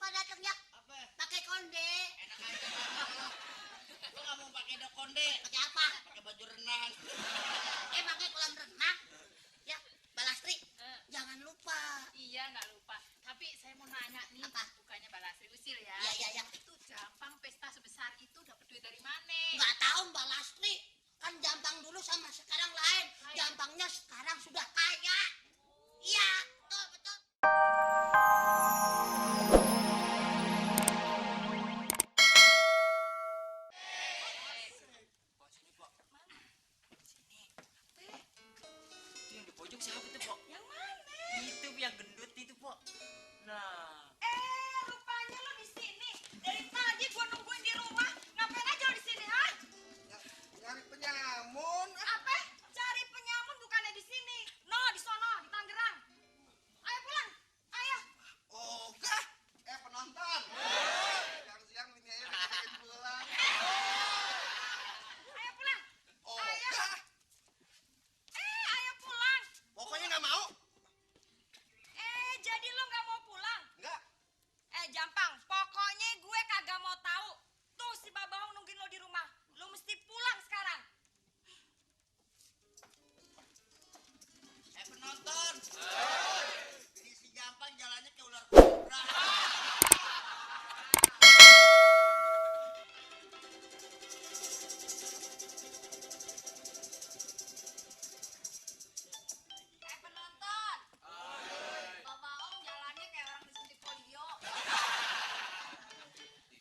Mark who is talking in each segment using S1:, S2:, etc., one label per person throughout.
S1: Siapa datang ya?
S2: Apa?
S1: Pakai konde.
S2: Enak aja. Lu nggak mau pakai konde?
S1: Pakai apa?
S2: Pakai baju renang.
S1: Pakai kolam renang. Ya, Balastri. Jangan lupa.
S3: Iya, nggak lupa. Tapi saya mau nanya nih,
S1: Apa?
S3: bukannya Balastri usil ya?
S1: Iya.
S3: Itu Jampang pesta sebesar itu dapat duit dari mana?
S1: Nggak tahu Mbak Lastri. Kan Jampang dulu sama sekarang lain. Jampangnya sekarang sudah kaya. Iya, betul.
S2: Itu yang di pojok siapa tuh, Pok?
S3: Yang mana?
S2: Itu yang gendut itu, Pok. Nah,
S3: Rupanya lo di sini. Dari tadi gua nungguin di rumah. Ngapain aja lo di sini, ha?
S4: Nyari penyamun.
S3: Apa? Cari penyamun bukannya di sini. No, di sono, di Tangerang. Ayo pulang. Ayo.
S4: Ogah. Penonton. Siang-siang ini aja bikin pulang.
S3: Ayo pulang.
S4: Ogah.
S3: Ayo pulang.
S4: Pokoknya nggak mau.
S3: Jadi lo nggak mau pulang?
S4: Nggak.
S3: Jampang, pokoknya gue kagak mau tahu. Tuh si Babahong nungguin lo di rumah. Lo mesti pulang sekarang.
S2: penonton. Ini si Jampang jalannya kayak ular kobra.
S3: Penonton. Babahong jalannya kayak orang disuntik polio.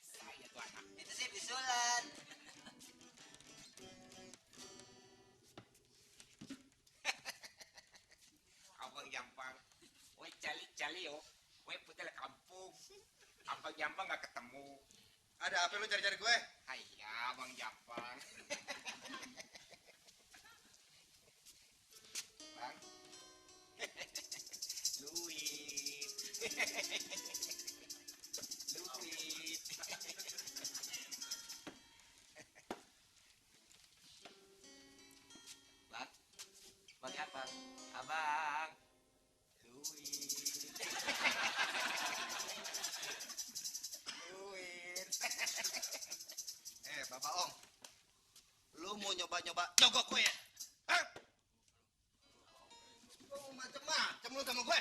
S2: Saya tuh anak. Itu sih bisulan.
S5: Abang Jampang, woi cali yo, woi putel kampung, abang Jampang nggak ketemu.
S4: Ada apa lu cari-cari gue?
S5: Hayya, abang Jampang. Bang, Luit, Luit. Bang, bang apa? Abang, Luit. Luit.
S4: Bapak Ong. Lu mau nyoba-nyoba nyogok gue ya? Hah? Lu mau macem-macem lu sama gue?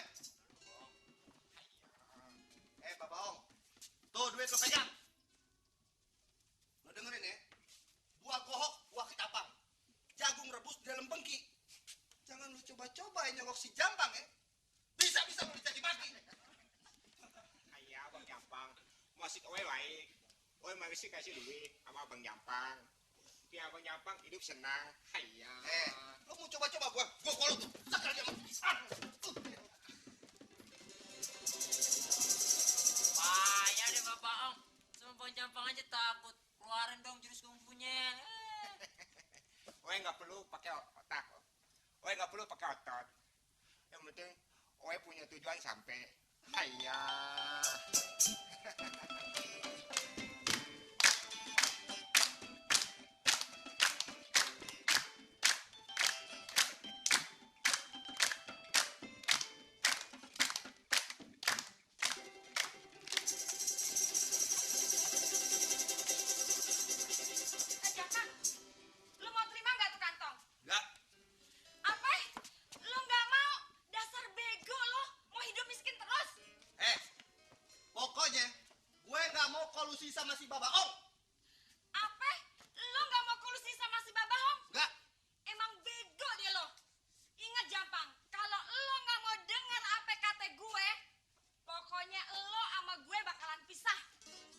S4: Bapak Ong. Tuh duit lu pegang. Lu dengerin ya. Buah kohok, buah ketapang. Jagung rebus di dalam bengki. Jangan lu coba-coba nyogok si Jampang ya. Bisa-bisa lu dicaci maki.
S5: Ayah, abang Jampang. Masih kowe baik. Kowe masih kasih duit sama abang Jampang. Dia abang Jampang hidup senang. Hayya.
S4: Lu mau coba-coba gua kolot tuh. Sakal dia mati.
S2: Payah deh Bapak Om. Sama Bang Jampang aja takut. Keluarin dong jurus kungfunya.
S5: Kowe nggak perlu pakai otak. Kowe nggak perlu pakai otot. Yang penting kowe punya tujuan sampai. Hayya.
S3: Jampang, lo mau terima nggak tuh kantong?
S4: Enggak.
S3: Apa? Lo nggak mau? Dasar bego lo. Mau hidup miskin terus?
S4: Pokoknya gue nggak mau kolusi sama si Bapak Ong.
S3: Apa? Lo nggak mau kolusi sama si Babahong?
S4: Enggak.
S3: Emang bego dia lo. Ingat Jampang, kalau lo nggak mau dengar apa kata gue, pokoknya lo sama gue bakalan pisah.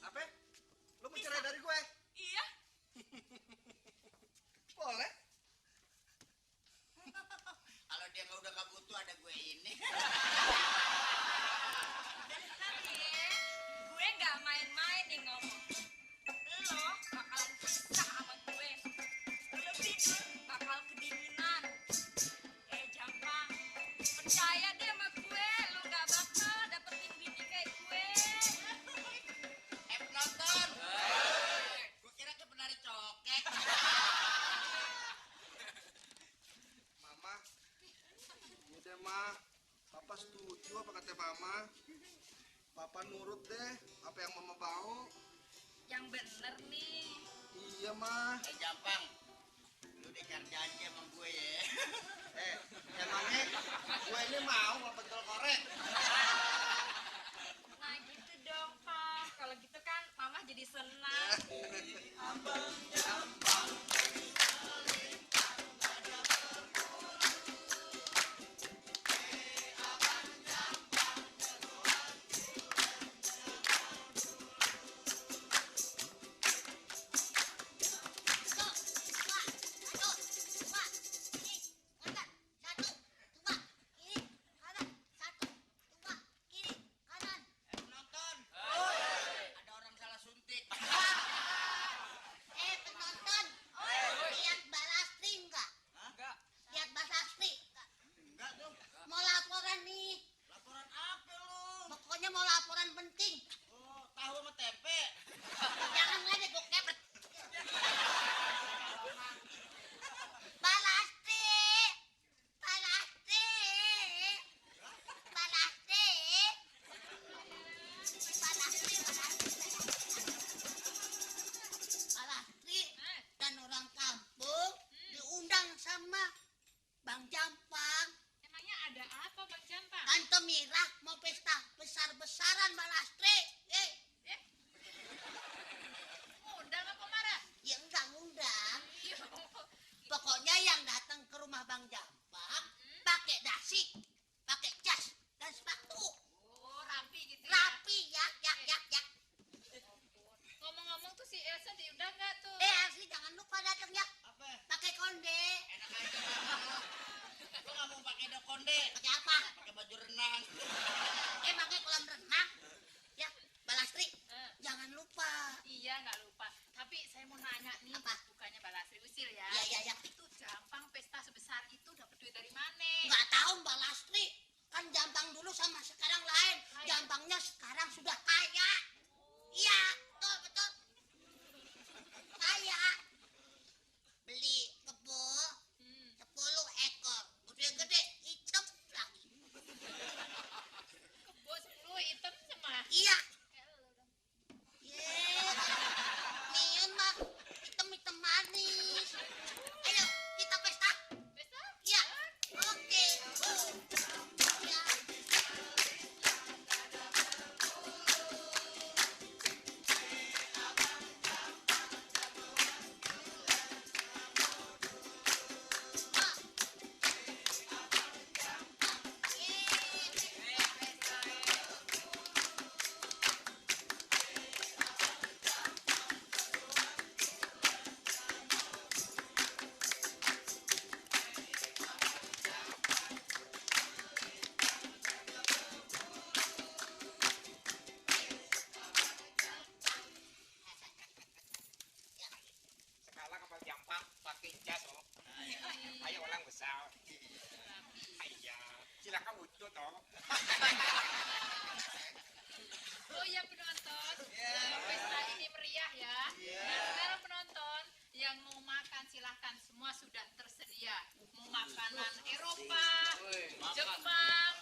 S4: Apa? Lu mau cerai dari gue?
S3: Iya?
S4: Boleh.
S2: Kalau dia nggak udah nggak butuh ada gue ini.
S3: Tapi gue nggak main-main nih ngomong. Lo bakalan pisah sama gue. Lo tidur bakal kedinginan. Jampang, percaya deh sama gue, lo nggak bakal dapetin bini kayak gue.
S2: Penonton. Gue kira ke penari cokek.
S4: Mama. Udah, Ma. Papa setuju apa kata Mama? Papa nurut deh apa yang mama mau.
S3: Yang bener nih.
S4: Iya mah.
S6: Jampang, lu dekar janji sama gue ya.
S4: Emangnya gue ini mau apa betul korek?
S3: Nah gitu dong Pak. Kalau gitu kan Mama jadi senang.
S6: Penonton, ada orang salah suntik.
S1: Penonton, lihat Balastri enggak?
S2: Enggak.
S1: Lihat Balastri.
S6: Enggak dong.
S1: Mau laporan nih.
S6: Laporan apa lu?
S1: Pokoknya mau laporan penting.
S6: Oh, tahu sama tempe.
S1: Jangan ngeliat gue kepet. Balastri. Balastri. Balastri. Balastri dan orang kampung diundang sama Bang Jampang.
S3: Emangnya ada apa Bang Jampang?
S1: Tante Mira mau pesta besar-besaran Balastri.
S3: Undang apa marah?
S1: Ya enggak ngundang.
S3: Iya.
S1: Pokoknya yang datang ke rumah Bang Jampang pakai dasi, pakai jas dan sepatu.
S3: Oh rapi gitu ya.
S1: Rapi ya.
S3: Ngomong-ngomong tuh si Elsa diundang nggak tuh?
S1: Asli jangan lupa datang ya.
S6: Apa?
S1: Pakai konde.
S6: Enak aja. Lu nggak mau pakai konde?
S1: Pakai apa?
S6: Pakai baju renang.
S1: Pakai kolam renang. Ya, Balastri.
S3: Eh.
S1: Jangan lupa.
S3: Iya nggak lupa. Tapi saya mau nanya nih.
S1: Apa?
S3: Bukannya Balasri usil ya?
S1: Ya.
S3: Itu Jampang pesta sebesar itu dapat duit dari mana?
S1: Nggak tahu Balastri. Kan Jampang dulu sama sekarang lain.
S3: Kaya.
S1: Jampangnya sekarang sudah kaya. Iya, betul. Kaya. Beli kebo 10 ekor. Gede-gede, hitam lagi.
S3: Kebo 10 hitam sama.
S1: Iya. Nian mah hitam-hitam manis. Ayo, kita pesta.
S3: Pesta?
S1: Iya. Oke. Ya.
S5: Sekarang kapal Jampang pakai jas oh. Ayo orang besar. Ayah, silakan wujud toh.
S3: Oh iya penonton, pesta ini meriah ya. Sekarang penonton yang mau makan silahkan, semua sudah tersedia. Mau makanan Eropa, Jepang,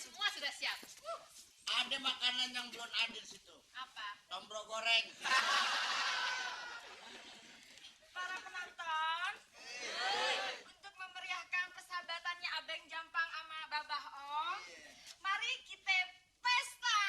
S3: semua sudah siap.
S6: Ada makanan yang belum ada di situ.
S3: Apa?
S6: Tombro goreng.
S3: Para penonton, untuk memeriahkan persahabatannya Abeng Jampang sama Babah Om, mari kita pesta.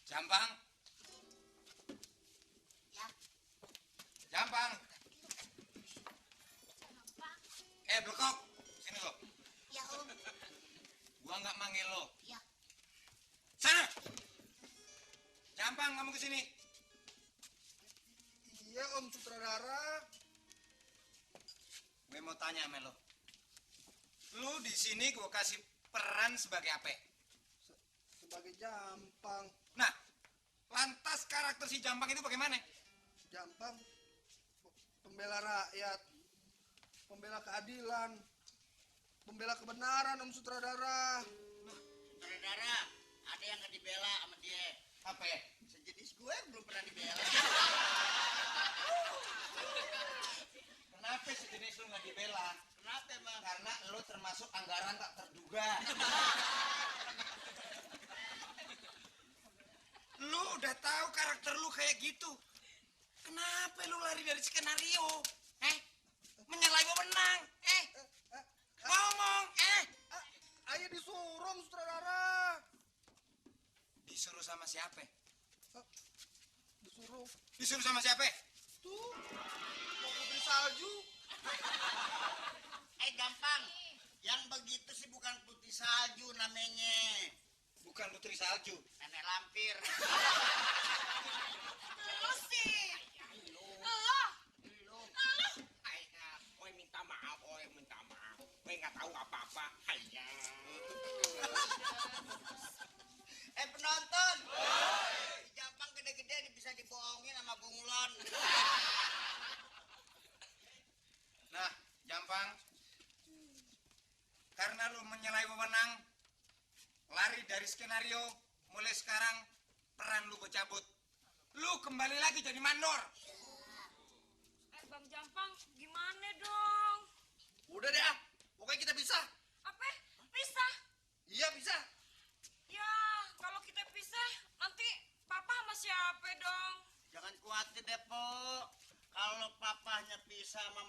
S5: Jampang.
S1: Ya.
S5: Jampang. Blekok. Sini lo.
S1: Ya, Om.
S5: Gua nggak manggil lo.
S1: Ya.
S5: Sana. Jampang, kamu ke sini.
S4: Iya Om Sutradara.
S7: Gue mau tanya sama lo. Lu di sini gue kasih peran sebagai apa?
S4: Sebagai Jampang.
S7: Nah, lantas karakter si Jampang itu bagaimana?
S4: Jampang pembela rakyat, pembela keadilan, pembela kebenaran, Om Sutradara.
S6: Sutradara, ada yang nggak dibela sama dia.
S7: Apa ya?
S6: Sejenis gue belum pernah dibela.
S7: Kenapa sejenis lu nggak dibela?
S6: Kenapa emang?
S7: Karena lu termasuk anggaran tak terduga. Lu udah tahu karakter lu kayak gitu. Kenapa lu lari dari skenario? Menyalahi wewenang. Ngomong.
S4: Ayah disuruh Om Sutradara.
S7: Disuruh sama siapa?
S4: Disuruh
S7: Disuruh sama siapa?
S4: tuh mau putri salju.
S6: Gampang. Yang begitu sih bukan putih salju namanya.
S7: Bukan putri salju.
S6: Nenek lampir.
S3: Lu sih. Lo.
S5: Oi minta maaf, oi minta maaf. Oi nggak tahu apa-apa. Hanya.
S6: Penonton. Jampang gede-gede nih bisa dibohongin sama bunglon.
S7: Nah, Jampang, karena lu menyalahi wewenang, lari dari skenario, mulai sekarang peran lu gue cabut. Lu kembali lagi jadi mandor.
S3: Bang Jampang, gimana dong?
S4: Udah deh, pokoknya kita bisa.
S3: Apa? Pisah?
S4: Iya bisa.
S3: Ya, kalau kita pisah, nanti papa sama siapa dong?
S6: Jangan khawatir deh, Po. Kalau papahnya pisah sama